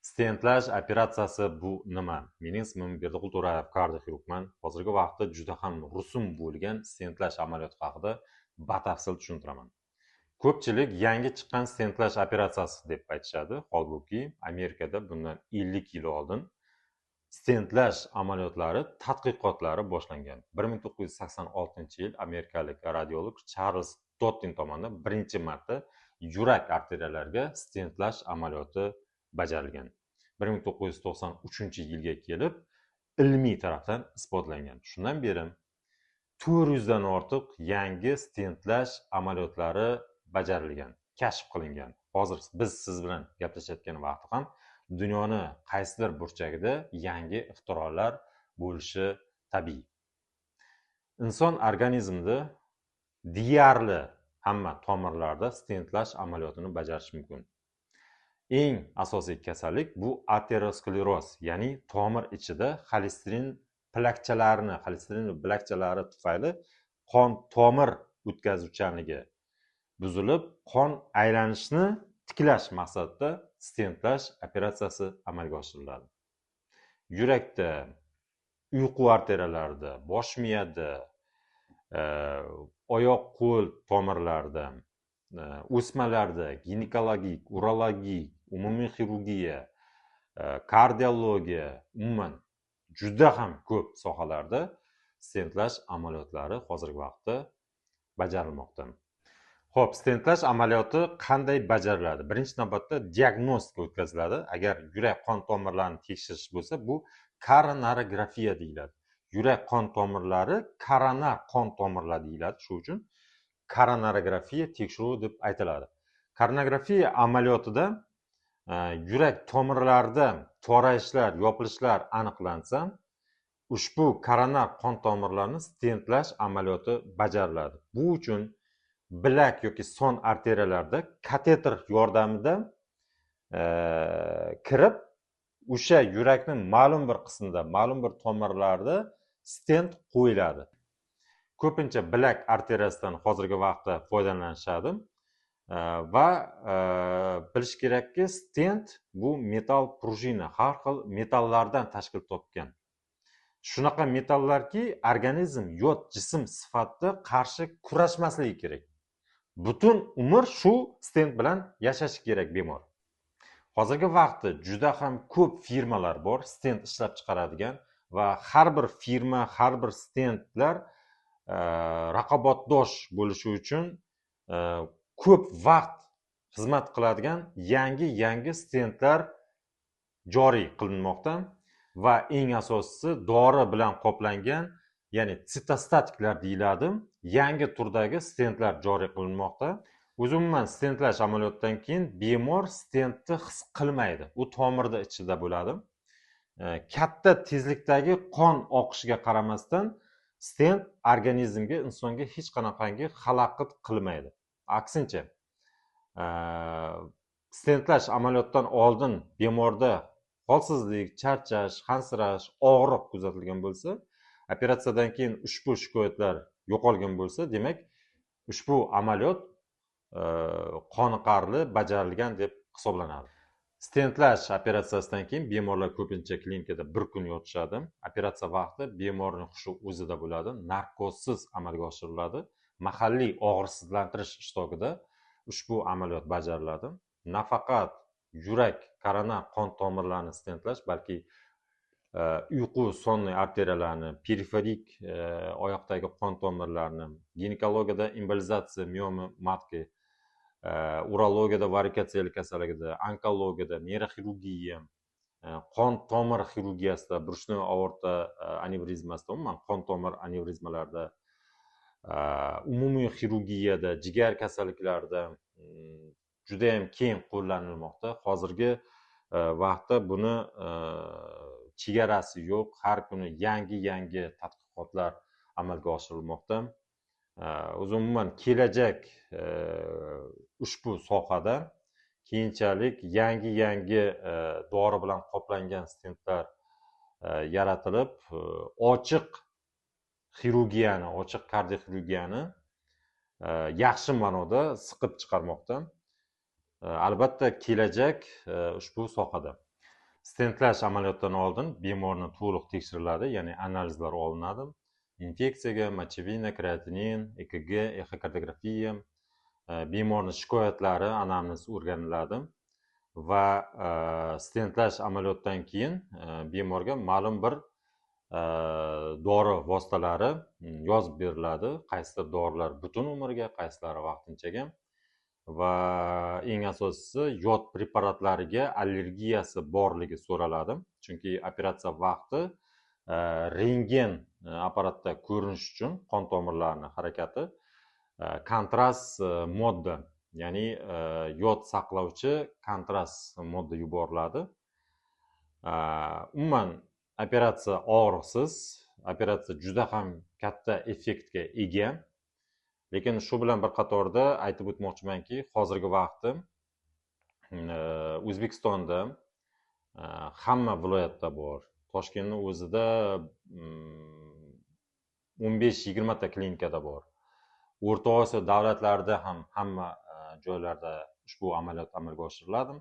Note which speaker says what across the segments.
Speaker 1: Stentlash operatsiyasi bu nima? Mening ismim Berdiqul To'rayev, kardioxirurgman. Hozirgi vaqtda juda ham rusum bo'lgan stentlash amaliyoti haqida batafsil tushuntiraman. Ko'pchilik yangi chiqqan stentlash operatsiyasi deb aytishadi. Holbuki Amerikada bundan 50 yil oldin stentlash amaliyotlari tadqiqotlari boshlangan. 1986-yil amerikalik radiolog Charles Dottin tomonidan birinchi marta yurak arteriyalariga stentlash amaliyoti bajarilgan. 1993-yilga kelib ilmiy tarafdan isbotlangan. Shundan beri 400 dan ortiq yangi stentlash amaliyotlari bajarilgan, kashf qilingan. Hozir biz siz bilan gaplashayotgan vaqtda ham dunyoni qaysidir burchagida yangi ixtirolar bo'lishi tabiiy. Inson organizmida deyarli hamma tomirlarda stentlash amaliyotini bajarish mumkin. Eng asosiy kasallik bu ateroskleroz, ya'ni tomir ichida xolesterin plakchalarini, xolesterin bilakchalari tufayli qon tomir o'tkazuvchanligi buzilib, qon aylanishini tiklash maqsadida stentlash operatsiyasi amalga oshiriladi. Yurakda, uyqu arteriyalarida, bosh miyada, oyoq qo'l tomirlarida, o'smalarda, ginekologik, urologik, umumiy xirurgiya, kardiologiya, umuman juda ham ko'p sohalarda stentlash amaliyotlari hozirgi vaqtda bajarilmoqda. Xo'p, stentlash amaliyoti qanday bajariladi? Birinchi navbatda diagnostika o'tkaziladi. Agar yurak qon tomirlarini tekshirish bo'lsa, bu koronarografiya deyiladi. Yurak qon tomirlari koronar qon tomirlari deyiladi. Shu uchun koronarografiya tekshiruvi deb aytiladi. Koronarografiya amaliyotida yurak tomirlarida torayishlar, yopilishlar aniqlansa, ushbu koronar qon tomirlarini stentlash amaliyoti bajariladi. Bu uchun bilak yoki son arteriyalarda kateter yordamida kirib, o'sha yurakning ma'lum bir qismida, ma'lum bir tomirlarda stent qo'yiladi. Ko'pincha bilak arteriyasidan hozirgi vaqtda foydalanishadi va bilish kerakki, stent bu metal prujina, har xil metallardan tashkil topgan. Shunaqa metallarki, organizm yot jism sifatida qarshi kurashmasligi kerak. Butun umr shu stent bilan yashashi kerak bemor. Hozirgi vaqtda juda ham ko'p firmalar bor stent ishlab chiqaradigan va har bir firma, har bir stentlar raqobatdosh bo'lishi uchun ko'p vaqt xizmat qiladigan yangi stentlar joriy qilinmoqda va eng asosiysi dori bilan qoplangan, ya'ni sitostatiklar deyiladi, yangi turdagi stentlar joriy qilinmoqda. O'zi umuman stentlash amaliyotidan keyin bemor stentni his qilmaydi. U tomirda ichida bo'ladi. Katta tezlikdagi qon oqishiga qaramasdan stent organizmga, insonga hech qanaqangi xalaqit qilmaydi. Aksincha, stentlash amaliyotidan oldin bemorda holsizlik, charchash, hansirash, og'riq kuzatilgan bo'lsa, operatsiyadan keyin ushbu shikoyatlar yo'qolgan bo'lsa, demak, ushbu amaliyot qoniqarli bajarilgan deb hisoblanadi. Stentlash operatsiyasidan keyin bemorlar ko'pincha klinikada bir kun yotishadi. Operatsiya vaqti bemorning hushi o'zida bo'ladi, narkozsiz amalga oshiriladi. Mahalliy og'riqsizlantirish ishtirokida ushbu amaliyot bajariladi. Nafaqat yurak, koronar qon tomirlarini stentlash, balki uyqu sonli arteriyalarni, periferik oyoqdagi qon tomirlarini, ginekologiyada embolizatsiya miomi matki, urologiyada varikotsel kasalligida, onkologiyada, neyroxirurgiya, qon tomir xirurgiyasida, брюшной aorta anevrizmasida, umuman qon tomir anevrizmalarida, umumiy xirurgiyada, jigar kasalliklarida juda ham keng qo'llanilmoqda. Hozirgi vaqtda buni chegarasi yo'q, har kuni yangi tadqiqotlar amalga oshirilmoqda. O'zi umuman kelajak ushbu sohada keyinchalik yangi dori bilan qoplangan stentlar yaratilib, ochiq xirurgiyani, ochiq kardioxirurgiyani yaxshi ma'noda siqib chiqarmoqda. Albatta kelajak ushbu sohada. Stentlash amaliyotidan oldin bemorni to'liq tekshiriladi, ya'ni analizlar olinadi. Infeksiyaga, mochevina, kreatinin, EKG, exokardiografiya, bemorni shikoyatlari, anamnez o'rganiladi va stentlash amaliyotidan keyin bemorga ma'lum bir dori vositalari yozib beriladi. Qaysidir dorilar butun umrga, qaysilari vaqtinchaga va eng asosiysi yod preparatlariga allergiyasi borligi so'raladi. Chunki operatsiya vaqti rentgen apparatda ko'rinish uchun qon tomirlarining harakati kontrast modda, ya'ni yod saqlovchi kontrast modda yuboriladi. Umuman operatsiya og'riqsiz, operatsiya juda ham katta effektga ega. Lekin shu bilan bir qatorda aytib o'tmoqchimanki, hozirgi vaqtda O'zbekistonda hamma viloyatda bor. Toshkentning o'zida 15-20 ta klinikada bor. O'rta Osiyo davlatlarida ham hamma joylarda ushbu amaliyot amalga oshiriladi.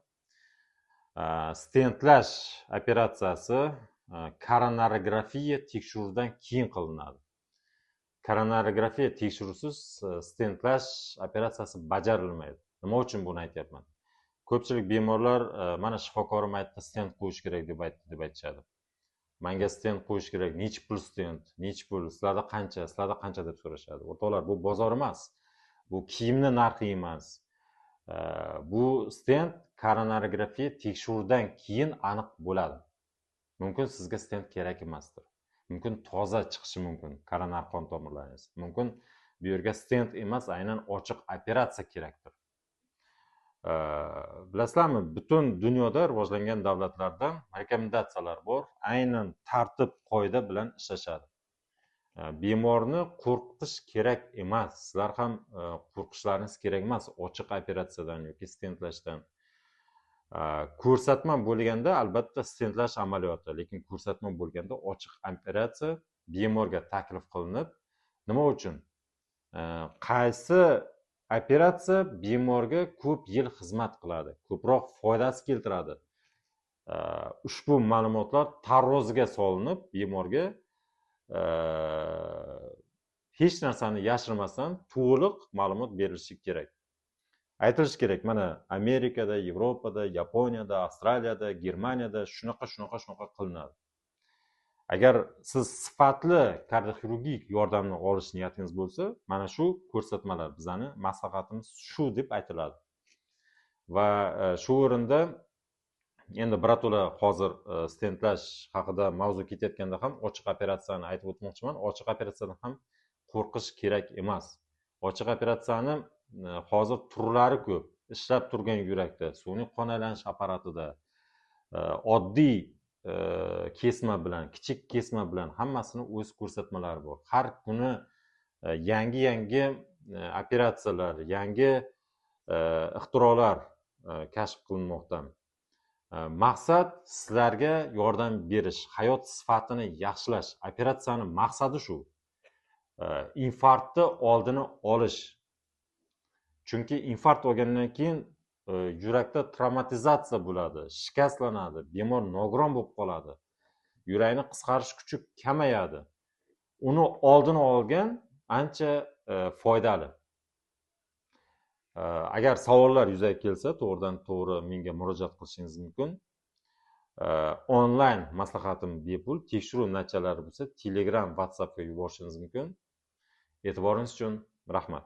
Speaker 1: Stentlash operatsiyasi koronarografiya tekshiruvidan keyin qilinadi. Koronarografiya tekshiruvsiz stentlash operatsiyasi bajarilmaydi. Nima uchun buni aytyapman? Ko'pchilik bemorlar mana shifokorim aytdi, stent qo'yish kerak deb aytdi deb aytishadi. Menga stent qo'yish kerak, nechi pul stent, nechi pul, sizlarda qancha, sizlarda qancha deb so'rashadi. O'rtoqlar, bu bozor emas. Bu kiyimni narxi emas. Bu stent koronarografiya tekshiruvidan keyin aniq bo'ladi. Mumkin sizga stent kerak emasdir. Mumkin toza chiqishi mumkin koronar qon tomirlaringiz. Mumkin bu yerga stent emas, aynan ochiq operatsiya kerakdir. Bilasizlarmi, butun dunyoda rivojlangan davlatlarda rekomendatsiyalar bor, aynan tartib qoida bilan ishlashadi. Bemorni qo'rqitish kerak emas. Sizlar ham qo'rqishlaringiz kerak emas ochiq operatsiyadan yoki stentlashdan. Ko'rsatma bo'lganda albatta stentlash amaliyoti, lekin ko'rsatma bo'lganda ochiq operatsiya bemorga taklif qilinib, nima uchun? Qaysi operatsiya bemorga ko'p yil xizmat qiladi, ko'proq foydasi keltiradi. Ushbu ma'lumotlar tarozga solinib, bemorga hech narsani yashirmasdan to'liq ma'lumot berilishi kerak. Aytilishi kerak, mana Amerikada, Yevropada, Yaponiyada, Avstraliyada, Germaniyada shunaqa shunaqa shunaqa qilinadi. Agar siz sifatli kardioxirurgik yordamni olish niyatingiz bo'lsa, mana shu ko'rsatmalar, bizani maslahatimiz shu deb aytiladi. Va shu o'rinda endi birato'la hozir stentlash haqida mavzu ketayotganda ham ochiq operatsiyani aytib o'tmoqchiman. Ochiq operatsiyadan ham qo'rqish kerak emas. Ochiq operatsiyani hozir turlari ko'p. Ishlab turgan yurakda, sun'iy qon aylanish apparatida, oddiy kesma bilan, kichik kesma bilan hammasini o'z ko'rsatmalari bor. Har kuni yangi operatsiyalar, yangi ixtirolar kashf qilinmoqda. Maqsad sizlarga yordam berish, hayot sifatini yaxshilash. Operatsiyaning maqsadi shu. Infarktni oldini olish. Chunki infarkt olgandan keyin yurakda travmatizatsiya bo'ladi, shikastlanadi, bemor nogiron bo'lib qoladi. Yurakni qisqarish kuchi kamayadi. Uni oldini olgan ancha foydali. Agar savollar yuzaga kelsa, to'g'ridan to'g'ri menga murojaat qilishingiz mumkin. Onlayn maslahatim bepul, tekshiruv natijalari bo'lsa, Telegram, WhatsAppga yuborishingiz mumkin. E'tiboringiz uchun rahmat.